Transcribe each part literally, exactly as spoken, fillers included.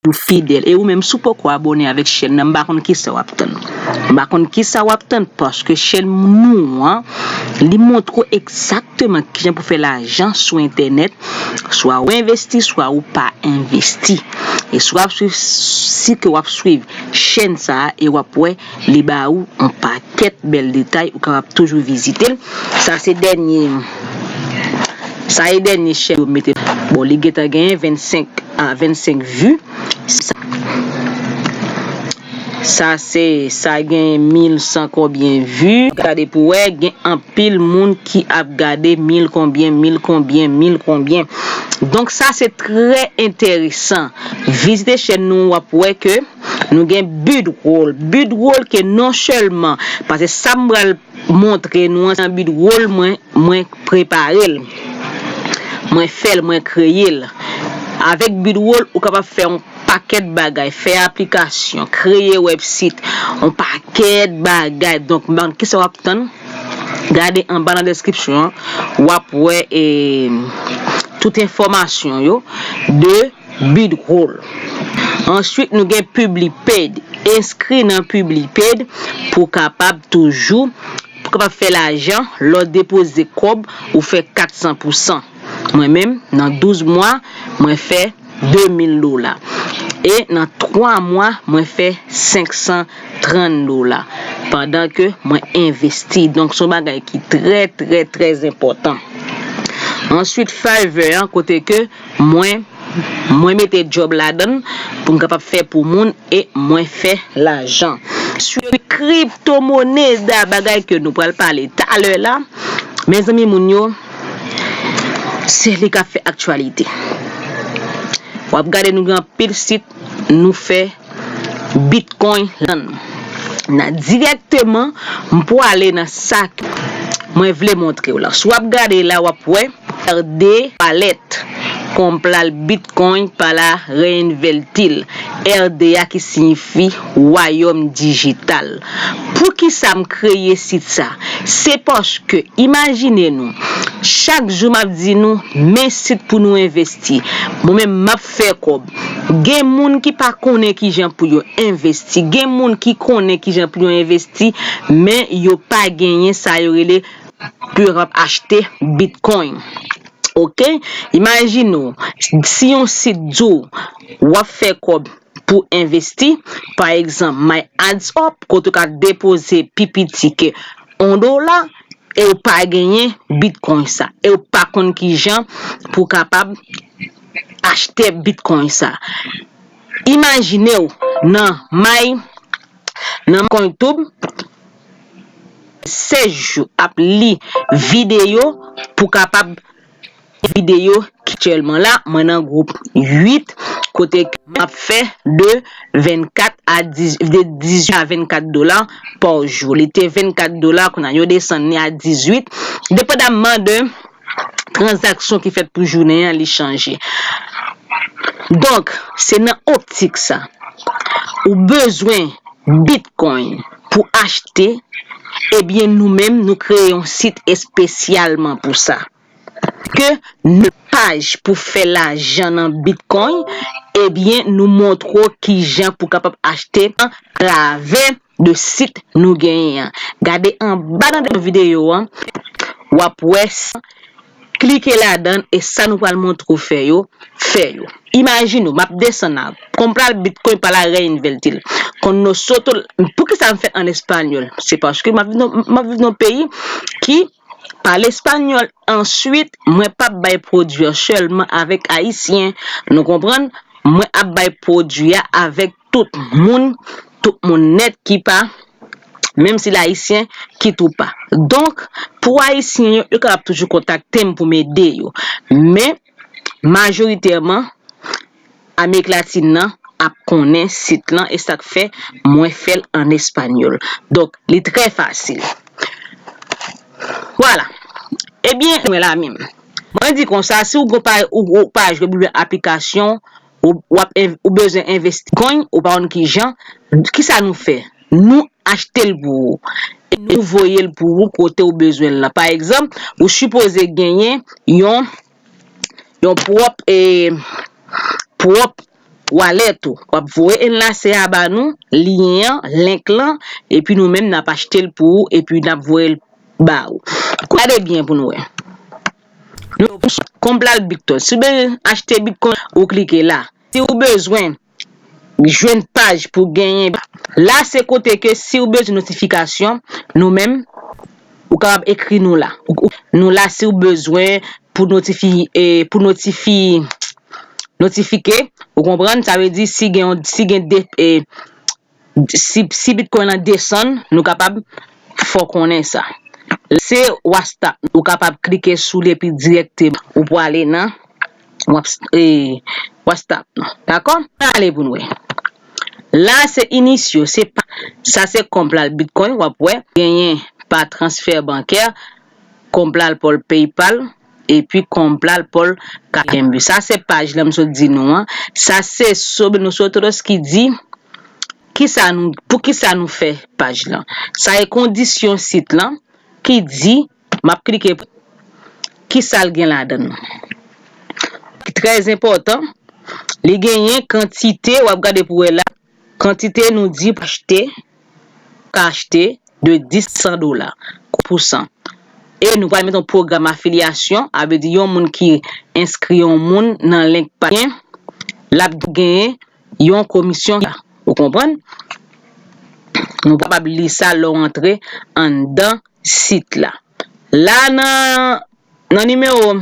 ou fidèl. E ou menm, si w poko abòne avèk chèn nan, m pa konn kisa w ap tann. M pa konn kisa w ap tann, paske chèn nou an, li montre w egzakteman kijan pou fè lajan sou entènèt, swa ou envesti, swa ou pa envesti. E si w ap swiv, si ke w ap swiv chèn sa a, e w ap wè, li ba ou yon pakèt bèl detay, ou kapab toujou vizite l. Sa se dènye, sa e dènye chèn yo mete. Bon, li gentan genyen vennsenk a vennsenk vi. Sa, sa se, sa gen mil san konbyen vi. Gade pou wè, gen anpil moun ki ap gade mil konbyen, mil konbyen, mil konbyen. Donk, sa se trè enteresan. Vizite chèn nou, w ap wè ke nou gen Bidroll. Bidroll ke non sèlman, paske sa m pral montre nou an, se nan Bidroll mwen, mwen prepare l. Mwen fè l, mwen kreye l. Avèk Bidroll, ou kapab fè yon pakèt bagay, fè aplikasyon, kreye wèbsit, yon pakèt bagay. Donk, ban, kisa w ap tann? Gade anba nan deskripsyon an, w ap wè, e, tout enfòmasyon yo de Bidroll. Answit, nou gen Publipaid. Enskri nan Publipaid pou kapab toujou, pou kapab fè lajan, lè w depoze kòb, ou fè kat san pou san. Mwen menm, nan douz mwa, mwen fè de mil dola. E nan twa mwa, mwen fè senk san trant dola. Pandan ke mwen envesti. Donk, se yon bagay ki trè, trè, trè enpòtan. Answit, Fiverr an, kote ke mwen, mwen mete djòb ladan l pou m kapab fè pou moun e mwen fè lajan. Sou kriptomoneda, bagay ke nou pral pale talè la, mezanmi, moun yo, se li k ap fè aktyalite. W ap gade, nou gen anpil sit, nou fè Bitcoin ladan l. Nan dirèkteman, m pwale nan sa ke mwen vle montre w la. Si w ap gade la, w ap wè R D Wallet, comprar Bitcoin para reinvertir. R D A ki siyifi wayòm dijital. Poukisa m kreye sit sa? Se paske, imajine nou, chak jou m ap di nou, men sit pou nou envesti. Mwen menm, m ap fè kòb. Gen moun ki pa konnen kijan pou yo envesti. Gen moun ki konnen kijan pou yo envesti, men yo pa genyen sa yo rele pou yo kapab achte Bitcoin. Oke? Imajine w, si yon sit di w w ap fè kòb pou envesti, pa egzanp, My Ads Up, kote w ka depoze pi piti ke yon dola, e w pa genyen Bitcoin sa, e w pa konn kijan pou w kapab achte Bitcoin sa. Imajine w nan My, nan Cointube, sèz jou ap li videyo pou kapab videyo ki aktyèlman la, mwen nan gwoup uit, kote ke m ap fè de vennkat a diz, de dizuit a vennkat dola pa jou. Li te vennkat dola, kounye a yo desann li a dizuit, depandamman de tranzaksyon ki fèt pou jounen an, li chanje. Donk, se nan optik sa. Ou bezwen Bitcoin pou achte, ebyen, nou menm, nou kreye yon sit espesyalman pou sa. Ke nou paj pou fè lajan nan Bitcoin, ebyen, nou montre w kijan pou kapab achte atravè de sit nou genyen an. Gade anba nan videyo an, w ap wè sa. Klike ladan l e sa nou pral montre w fè yo, fè yo. Imajine w, m ap desann la. Comprar Bitcoin para reinvertir. Con nosotros, poukisa m fè an espanyòl? Se paske m ap viv nan, m ap viv nan yon peyi ki pale espanyòl. Answit, mwen p ap bay pwodui an sèlman avèk Ayisyen. Nou konprann? Mwen ap bay pwodui a avèk tout moun, tout moun nèt ki pa, menm si l Ayisyen, kit ou pa. Donk, pou Ayisyen yo, yo kapab toujou kontakte m pou m ede yo. Men, majoritèman, Amerik Latin nan ap konnen sit lan, e sa k fè mwen fè l an espanyòl. Donk, li trè fasil. Vwala. Ebyen, mwen la menm. Mwen di konsa, si w gon pa, ou, ou paj web oubyen aplikasyon, ou, w ap env-, ou bezwen envesti Bitcoin, ou pa konn kijan, kisa nou fè? Nou achte l pou ou. E nou voye l pou ou kote ou bezwen l lan. Pa egzanp, ou sipoze genyen yon, yon pwòp, e, pwòp wallet ou. W ap voye enlace a ba nou, lyen an, link lan, epi nou menm n ap achte l pou ou, epi n ap voye l ba ou. Gade byen pou nou wè. Nou, Compral Bitcoin. Si w bezwen achte Bitcoin, ou klike la. Si w bezwen jwenn paj pou genyen, la se kote ke si w bezwen notifikasyon, nou menm, ou kapab ekri nou la. Ou, ou, nou la si w bezwen pou notifi-, eh, pou notifi-, notifike, ou konprann? Sa vle di si gen yon, si gen de, eh, si, si Bitcoin lan desann, nou kapab fè w konnen sa. Se WhatsApp, ou kapab klike sou li epi dirèkteman ou prale nan Whats-, eh, WhatsApp nou. Dakò? Ann ale pou n wè. La se Initio, se pa, sa se Compral Bitcoin, w ap wè, genyen pa transfè bankè, Compral Pol PayPal, epi Compral Pol K M B. Sa se paj la m sot di nou an. Sa se Sobe Nosotros ki di, kisa nou, pou kisa nou fè paj lan. Sa e kondisyon sit lan ki di, m ap klike pou kisa l gen ladan l. Ki trè enpòtan, li genyen kantite, w ap gade pou wè la, kantite nou di pou achte, ka achte de dis san dola, pou san. E nou pral met yon pwogram afilyasyon, a vle di yon moun ki enskri yon moun nan link pa gen, l ap genyen yon komisyon, ou konprann? Nou kapab li sa lè w antre anndan sit la. La nan, nan nimewo,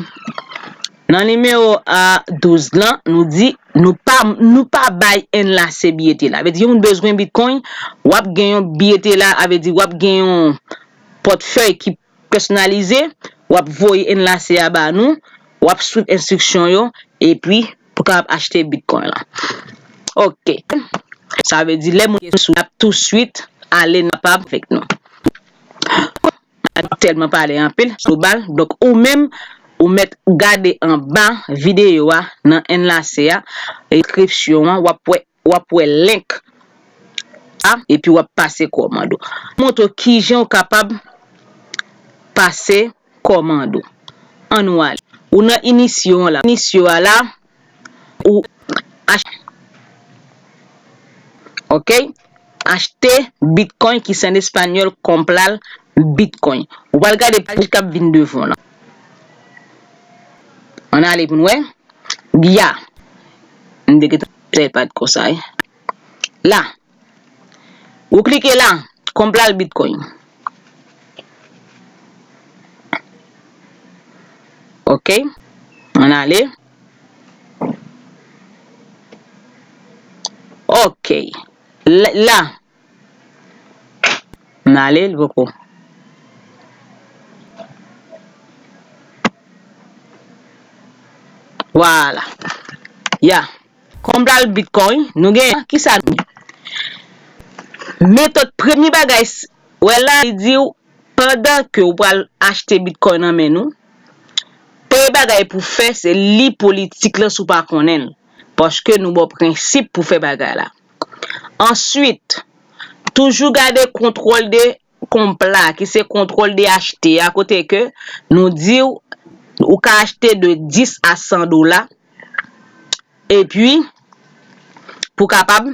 nan nimewo a douz lan, nou di nou pa, nou pa bay enlace B T la. Vle di yon moun bezwen Bitcoin, w ap gen yon B T la, a vle di w ap gen yon pòtfèy ki pèsonalize, w ap voye enlace a ba nou, w ap swiv enstriksyon yo, epi pou kapab achte Bitcoin lan. Ok. Sa vle di lè moun sou ap touswit ale nan pab avèk nou. Tèlman pale anpil, global. Donk, ou menm, ou mèt gade anba videyo a, nan enlace a, description an, w ap wè, w ap wè link a, epi w ap pase kòmand ou. Montre w kijan w kapab pase kòmand ou. Ann nou ale. Ou nan Initio an la. Initio a la, ou ach-, ok? Achte Bitcoin ki se an espanyòl, Compral Bitcoin. Ou pral gade paj k ap vin devan w lan. Ann ale pou n wè. Ya. M te gentan fè pa t konsa, wi. La. Ou klike la, Compral Bitcoin. Ok. Ann ale. Ok. La, la. Ann ale, li poko. Vwala. Ya. Compral Bitcoin, nou gen, kisa nou gen? Metòd, premye bagay, s-, wè la, li di w, pandan ke w pral achte Bitcoin nan men nou, premye bagay pou fè, se li politik lan si w pa konnen l. Paske nou ba w prensip pou fè bagay la. Answit, toujou gade kontwòl de konpla, ki se kontwòl de achte a, kote ke nou di w, ou ka achte de dis a san dola, epi pou kapab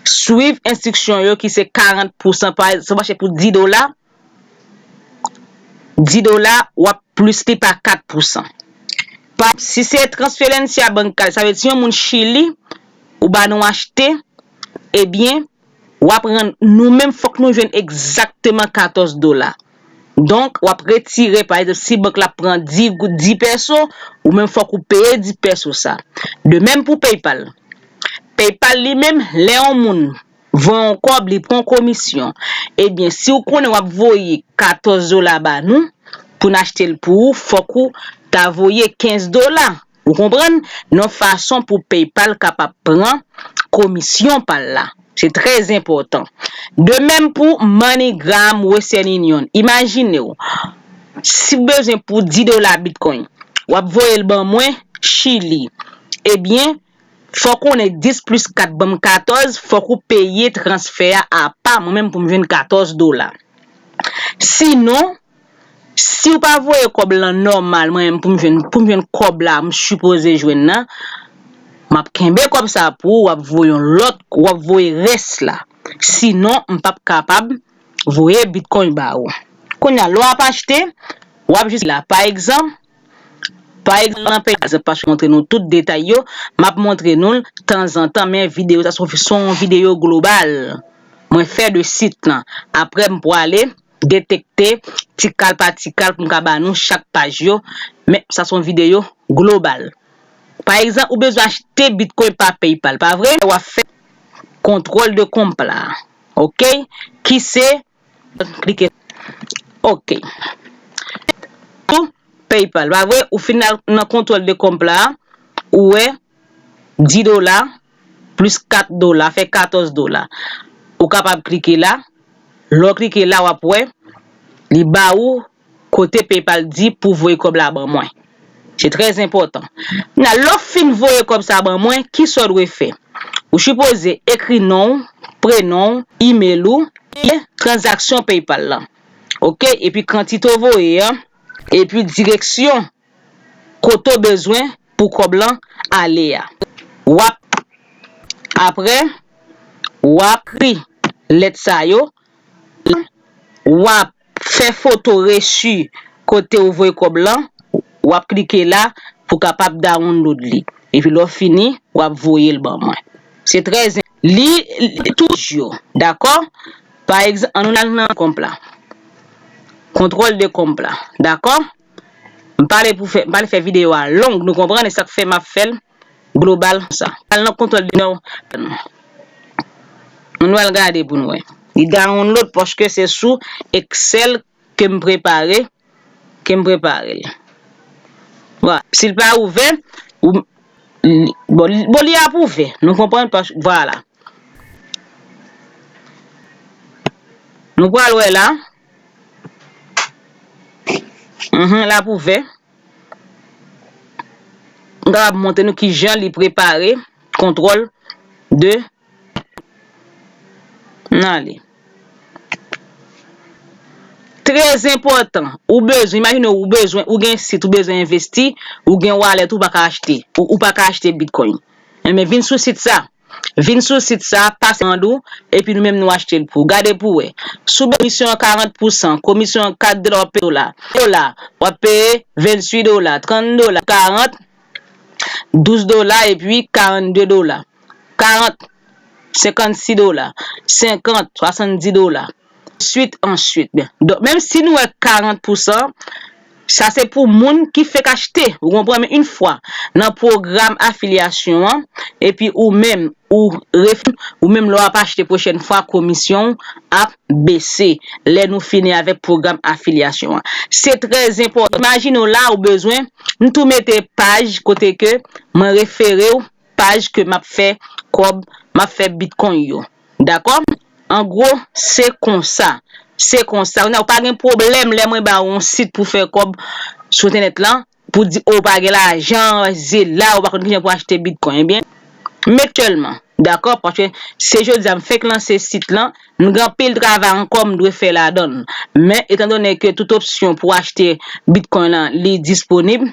swiv enstriksyon yo ki se karant pousan, pa egzanp, si w achte pou dis dola, dis dola, w ap plis li pa kat pousan. Pa, si se transferencia bancaria, sa vle di yon moun Chili, ou ba nou achte, ebyen, w ap rann, nou menm fòk nou jwenn egzakteman katòz dola. Donk, w ap retire, pa egzanp, si bank la pran dis goud, dis peso, ou menm fòk ou peye dis peso sa. De menm pou PayPal. PayPal li menm, lè yon moun voye yon kòb, li pran komisyon. Ebyen, si w konnen w ap voye katòz dola ba nou, pou n achte l pou ou, fòk ou ta voye kenz dola. Ou konprann? Yon fason pou PayPal kapab pran komisyon pa l la. Se trè enpòtan. De menm pou MoneyGram, Western Union. Imajine w, si w bezwen pou dis dola Bitcoin, w ap voye l ban mwen, Chili. Ebyen, fò w konnen dis plis kat ban m katòz, fòk ou peye transfè a apa, mwen menm pou m jwenn katòz dola. Sinon, si w pa voye kòb lan nòmal, mwen menm pou m jwenn, pou m jwenn kòb la, m sipoze jwenn nan, M ap kenbe kòb sa pou ou, w ap voye yon lòt, w ap voye rès la. Sinon, m p ap kapab voye Bitcoin ba ou. Kounye a, lè w ap achte, w ap jis la. Pa egzanp, pa egzanp, nan peyi, paske m montre nou tout detay yo, m ap montre nou l tanzantan, men videyo sa se yon videyo global. Mwen fè de sit lan. Apre, m pwale detekte ti kal pa ti kal pou m ka ba nou chak paj yo. Men, sa se yon videyo global. Pa egzanp, ou bezwen achte Bitcoin pa PayPal, pa vre? W ap fè kontwòl de compra, ok? Ki se, klike, ok. Tou, PayPal, pa vre? Ou fin nan, nan kontwòl de compra, ou wè dis dola plis kat dola, fè katòz dola. Ou kapab klike la. Lè w klike la, w ap wè, li ba ou kote PayPal di pou voye kòb la ban mwen. Se trè enpòtan. Kounye a, lè w fin voye kòb sa ban mwen, kisa w dwe fè? Ou sipoze ekri non w, prenon w, email ou, e tranzaksyon PayPal lan. Ok? Epi kantite w voye an, epi direksyon kote w bezwen pou kòb lan ale a. W ap, apre, w ap ekri lèt sa yo, w ap fè foto resi kote ou voye kòb lan, w ap klike la pou kapab download li. Epi lè w fini, w ap voye l ban mwen. Se trè, li, li tou yo, dakò? Pa egzanp, ann nou al nan compra. Kontwòl de compra, dakò? M pale pou fè, m pale fè videyo a long, nou konprann, e sa k fè m ap fè l global konsa. Al nan kontwòl de nò. Ann nou al gade pou nou wè. Li download paske se sou Excel ke m prepare, ke m prepare l. Vwala. Si l pa ouvè, ou, bon, li, bon, li ap ouvè. Nou konprann? Paske, vwala. Nou pral wè la. Mhm, l ap ouvè. M kapab montre nou kijan li prepare kontwòl de, ann ale. Trè enpòtan, ou bezwen, imajine w, ou bezwen, ou gen sit, ou bezwen envesti, ou gen wallet, ou pa ka achte, ou, ou pa ka achte Bitcoin. Enben, vin sou sit sa. Vin sou sit sa, pase kòmand ou, epi nou menm nou achte l pou ou. Gade pou w wè. Sou komisyon an karant pousan, komisyon an kat dola, w ap peye dola. Dola, w ap peye venntuit dola, trant dola, karant, douz dola, epi karannde dola. Karant, senkannsis dola, senkant, swasanndis dola. Answit, answit, byen. Donk, menm si nou wè karant pousan, sa se pou moun ki fèk achte, ou konprann, men yon fwa nan pwogram afilyasyon an, epi ou menm, ou ref-, ou menm lè w ap achte pwochèn fwa, komisyon w ap bese lè nou fini avèk pwogram afilyasyon an. Se trè enpòtan. Imajine w la, ou bezwen, m tou mete paj kote ke mwen refere w, paj ke m ap fè kòb, m ap fè Bitcoin yo. Dakò? An gwo, se konsa. Se konsa. Ou pa gen pwoblèm lè mwen ba ou yon sit pou fè kòb sou entènèt lan, pou di, o, ou pa gen lajan, se la, ou pa konn kijan pou achte Bitcoin. Ebyen, m met sèlman. Dakò? Paske se jodi a m fèk lanse sit lan, m gen anpil travay ankò m dwe fè ladan l. Men, etandone ke tout opsyon pou achte Bitcoin lan, li disponib,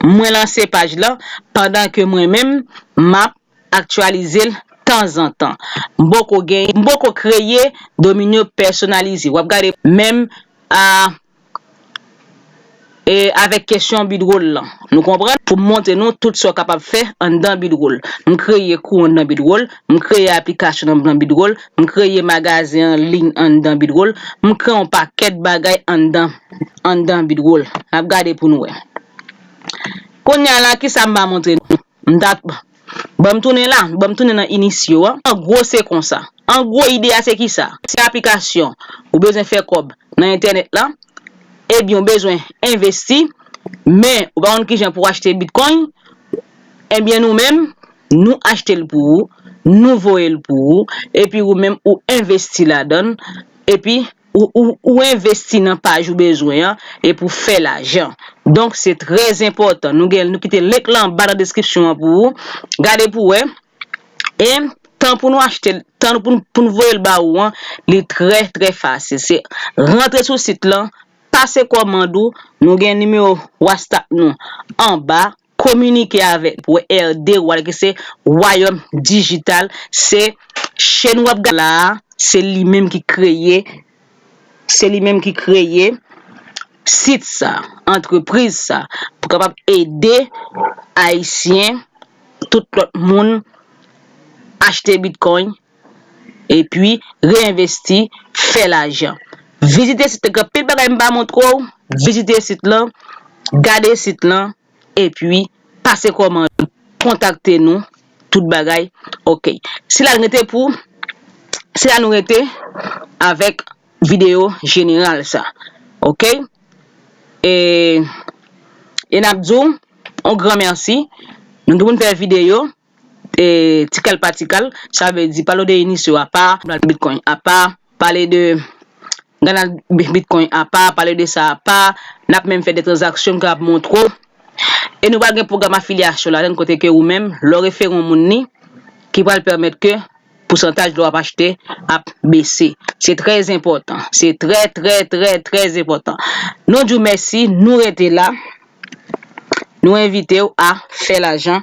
mwen lanse paj lan pandan ke mwen menm, m ap aktyalize l tanzantan. M poko gen, m poko kreye domino pèsonalize. W ap gade menm a, e, avèk kesyon Bidroll lan. Nou konprann? Pou m montre nou tout sa w kapab fè anndan Bidroll. M kreye kou anndan Bidroll, m kreye aplikasyon anndan Bidroll, m kreye magazen an liy anndan Bidroll, m kreye yon pakèt bagay anndan, anndan Bidroll. N ap gade pou nou wè. Kounye a la, kisa m va montre nou? M ta, ban m tounen la, ban m tounen nan inisyo a. An gwo, se konsa. An gwo, ide a se kisa? Se aplikasyon. Ou bezwen fè kòb nan entènèt la. Ebyen, ou bezwen envesti. Men, ou pa konn kijan pou achte Bitcoin. Ebyen, nou menm, nou achte l pou ou. Nou voye l pou ou. Epi, ou menm, ou envesti ladan l. Epi, ou, ou, ou envesti nan paj ou bezwen an, epi w fè lajan. Donk, se trè enpòtan. Nou gen, nou kite link lan anba nan deskripsyon an pou ou. Gade pou w wè. E tan pou nou achte l, tan pou, pou nou voye l ba ou an, li trè, trè fasil. Se rantre sou sit lan, pase kòmand ou, nou gen nimewo WhatsApp nou anba, kominike avè pou R D, ou wè ke se Wayòm Dijital, se chèn w ap gade la a, se li menm ki kreye, se li menm ki kreye sit sa, antrepriz sa, pou kapab ede Ayisyen, tout lòt moun achte Bitcoin, epi reenvesti, fè lajan. Vizite sit la, gen anpil bagay m pa montre w, vizite sit lan, gade sit lan, epi pase kòmande, kontakte nou, tout bagay, oke. Se la n rete pou, se la nou rete avèk videyo jeneral sa, oke? E, e n ap di w, yon gran mèsi, nou tou moun fè videyo, e, tikal pa tikal, sa vle di, pale de inisyo apa, Bitcoin apa, pale de gana Bitcoin apa, pale de sa apa, n ap menm fè de tranzaksyon m kapab montre w. E nou pral gen pwogram afilyasyon ladan kote ke ou menm, lè w refere yon moun ni, ki pral pèmèt ke pousantaj lè w ap achte ap bese. Se trè enpòtan. Se trè, trè, trè, trè enpòtan. Nou di w mèsi, nou rete la. Nou envite w a fè lajan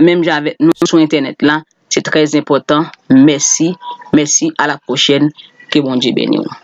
menm jan avèk nou sou entènèt la. Se trè enpòtan. Mèsi, mèsi, a la pwochèn. Ke Bondye beni w.